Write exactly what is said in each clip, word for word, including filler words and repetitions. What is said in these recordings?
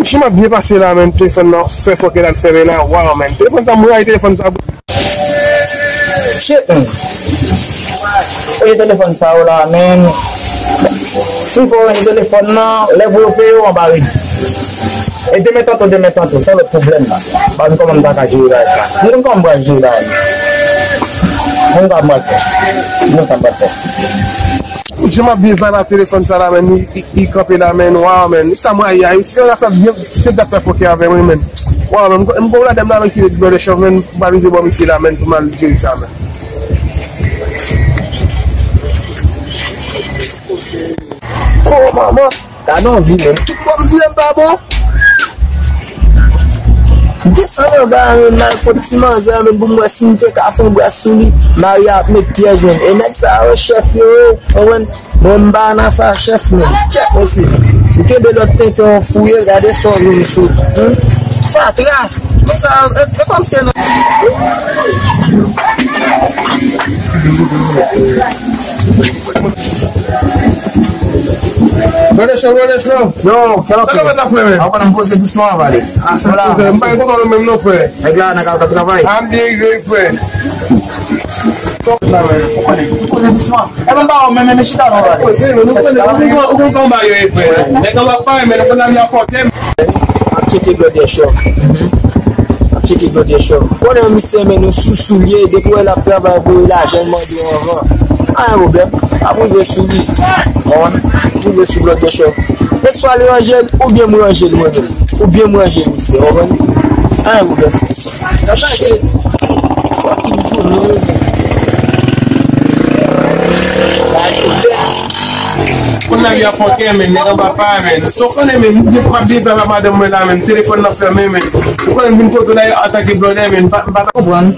Monchè, m ap byen pase la, menn. Telefòn nan fè fòkè l al fèmen la. Waw, menn. Telefòn sa, m rayi telefòn sa. Shit, menn. Oye, telefòn sa yo la, menn. Si fò range telefòn nan, lè pou yo peye yo anba redi. E demen tanto, demen tanto, se yon lòt pwoblèm la. M pa konn kòman m ta ka jere bagay sa. M konn kòman m pral jere bagay. M konn kòman m pral fè. M konn sa m pral fè. Jan m ap byen vibe ak telefòn sa la, menn, li, li, li kanpe la, menn, waw, menn, sa mwen, ayayay, si yon afè byen, se dat la poke avè mwen, menn, waw, menn, m gon ladèm la, menn, ki ret bò de chòf, menn, m pa rive bò misye la, menn, pou m al jere sa, menn. Ko manman, ta nan vi, menn, tout bò m vire m pa bon. M desann anba a, menn, m al kot ti manzè, menn, pou m wè si m te ka fè yon bras sou li. Maria ap met pyèj, menn. E nèg sa yo, chèf yo, konprann? Mwen, m pa nan afè chèf, menn. Tchèk, mesye. M kenbe lòt tenten an fouye, gade sa w vin sou. Fatra! Konsa, e, e kòmsi nan. Brother Show, Brother Show. Yo, kèlè frè? Sa w ap fè, menn? Avan m poze dousman, pale. Ah, voilà. M pa gen kontwòl menm non, frè. Nèg la nan kay travay. A, m byen rive, wi, frè. Ou konnen, ou konnen dousman. E menm pa ou menm, menm chita non, pale. Poze, menn, ou konnen. Ou konn, ou konn kòman yo ye, frè. Nèg anba pa, menn, ou konn lavi a fòkè. Ap tcheke Brother Show. Ap tcheke Brother Show. Konnen misye, menn, yon sousou li ye, depi w wè l ap travay pou li, lajan l mande w anvan. Pa gen pwoblèm. Ap rive sou li. Konprann? Ap rive sou Brother Show. E swa li ranje l, oubyen m ranje l mwen menm. Oubyen m ranje l, misye. Konprann? Pa gen pwoblèm. N ap mache. Fucking jounen. Pa gen pwoblèm. Konn lavi a fòkè, menn, nèg anba pa, menn. Sa w konnen, menn, m ap byen vibe ak madanm mwen la, menn. Telefòn nan fèmen, menn. Ou konnen m vin kote w la, atake blòdè, menn. M pa, m pa ta konprann.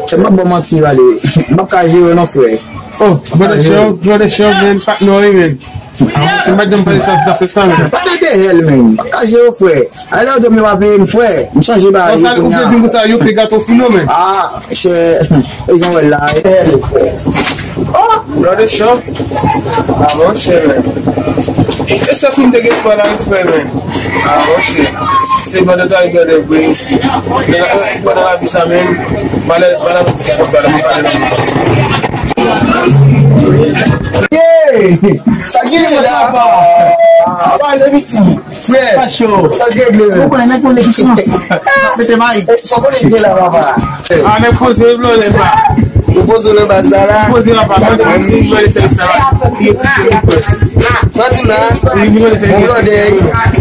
Se m ap ba w manti, pale. M p ap ka jere w non, frè. Oh, Brother Show, Brother Show, menn, patnè w ye, menn. M pa t janm pale sa, sa fè sa, menn. Pa de dèyè l, menn. M p ap ka jere w, frè. Alò, dòmi w ap peye m, frè. M chanje ba yo kounye a. Ou vle di m konsa, yo pe gato fou yo, menn. Ah, chè. E jan w wè l la, e dèyè l, frè. Oh, Brother Show. Ah, monchè, menn. E, e chèf m te gen espwa la, frè, menn. Ah, monchè. Se bon de travay, bon de vre isi. Nan, nan, nan lavi sa menm, malè, malè, sa konn pale, mwen pale nan. Hey! Sa gen la? Pale piti. Frè, sa gen la? Ou konnen nèg konnen ki son. Mete may. Eh, sa konnen gen la, papa? Ah, nèg poze, blan, nèg pa. Ou poze nan baz la, la. Poze la, pa. Mwen, mwen, mwen, mwen, mwen, mwen, Fatima, bon blòdè.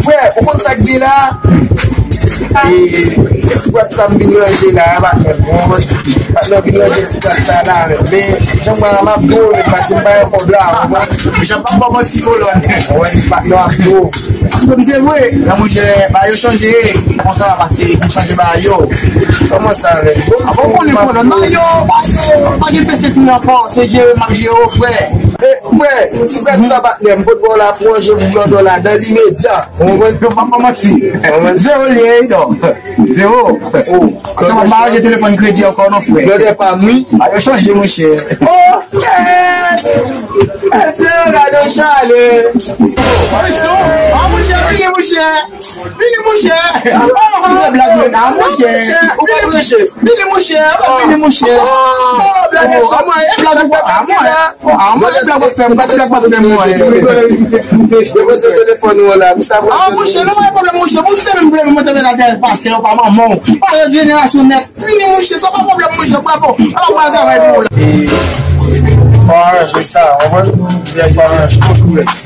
Frè, ou konn sa k gen la? E, e ti bwat sa m vin ranje la, patnè. Patnè vin ranje ti bwat sa la, men jan m wè a, m ap dwe, men pase m pa gen kòb la, ou konprann? Jan pa ban manti kolòn. Wè, patnè ap dwe. Ap dwe, se vre. Nan monchè, ba yo chanje. Konsa, pase, pou chanje ba yo. Kòman sa, men? Bon, ou konnen kolòn. Ba yo, ba yo, pa gen pèse tou ankò. Se jere, m ap jere, frè. E, frè, ti frè sa patnè, m pot ba w la pou anje pou blòdè w la, dans l'immédiat. Ou konprann? Yo pa, pa manti. Zewo li ye, non. Zewo. Oh, atò, m pa anje telefòn kredi ankò, non, frè. Blòdè pa m, wi. A, yo chanje, monchè. Oh, shit! Zewo, gade w chale. A, monchè, vini, monchè. Vini, monchè! Ou fè blag mwen, a, monchè! Ou pa branche! Vini, monchè! Vini, monchè! Oh, blag, a, mwen, e blag ou pa, a, mwen, a, mwen, e blag ou fè, mwen, e blag ou fè, mwen. Depoze telefòn ou la, mi sa. A, monchè, non, pa gen pwoblèm, monchè. Monchè, menm pwoblèm, mwen te vin atè pase, ou pa manman w. Pa yon jenerasyon nèt. Vini, monchè, sa pa pwoblèm, monchè, bravo. Ala mwen al travay pou ou la. E, fò aranje sa, ou konprann? Fò aranje.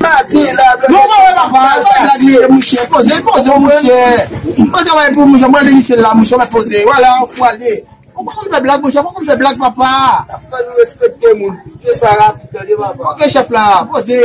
Mati la, non, non, papa, pa blague, monchè, poze, poze, monchè. Mwen travay pou monchè, mwen demisyon la, monchè, mwen poze. Vwala, ou ale. Ou pa konn fè blag, monchè, ou pa konn fè blag, papa. Fò nou respekte moun. Tout sa rapid, tande, papa. Ok, chèf la, poze.